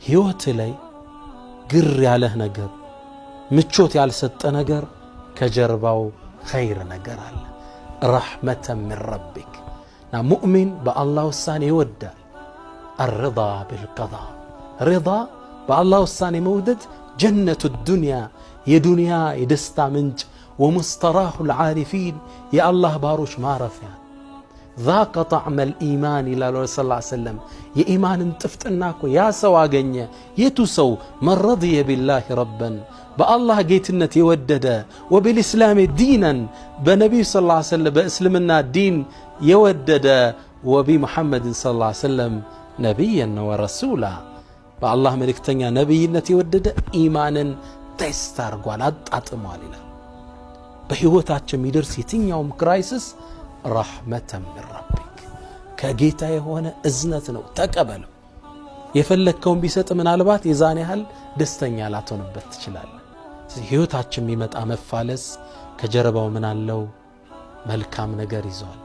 ሕይወት ላይ ግር ያለህ ነገር፣ ምቾት ያልሰጠ ነገር ከጀርባው ኸይር ነገር አለ። رحمة من ربك እና ሙእሚን በአላህ ውሳኔ ይወዳል። الرضا بالقضاء፣ ሪዳ በአላህ ውሳኔ መውደድ جنة الدنيا የዱንያ የደስታ ምንጭ፣ ومستراح العارفين የአላህ ባሮች ማረፊያ። ذاق طعم الإيمان ይላሉ ረሱል ሰለላሁ ዐለይሂ ወሰለም። የኢማንን ጥፍጥና እኮ ያ ሰው አገኘ። የቱ ሰው? من رضي بالله ربا በአላህ ጌትነት የወደደ፣ وبالإسلام دينا በነቢዩ ሰለላሁ ዐለይሂ ወሰለም በእስልምና ዲን የወደደ፣ وبمحمد صلى الله عليه وسلم نبيا ورسولا በአላህ መልእክተኛ ነቢይነት የወደደ ኢማንን taste አርጓል፣ አጣጥሟል ይላል። በሕይወታችን የሚደርስ የትኛውም crisis رحمة من ربك ከጌታ የሆነ እዝነት ነው፣ ተቀበለው። የፈለግከውን ቢሰጥ ምናልባት የዛን ያህል ደስተኛ ላትሆንበት ትችላለህ። ሕይወታችን የሚመጣ መፋለስ ከጀርባው ምን አለው? መልካም ነገር ይዟል።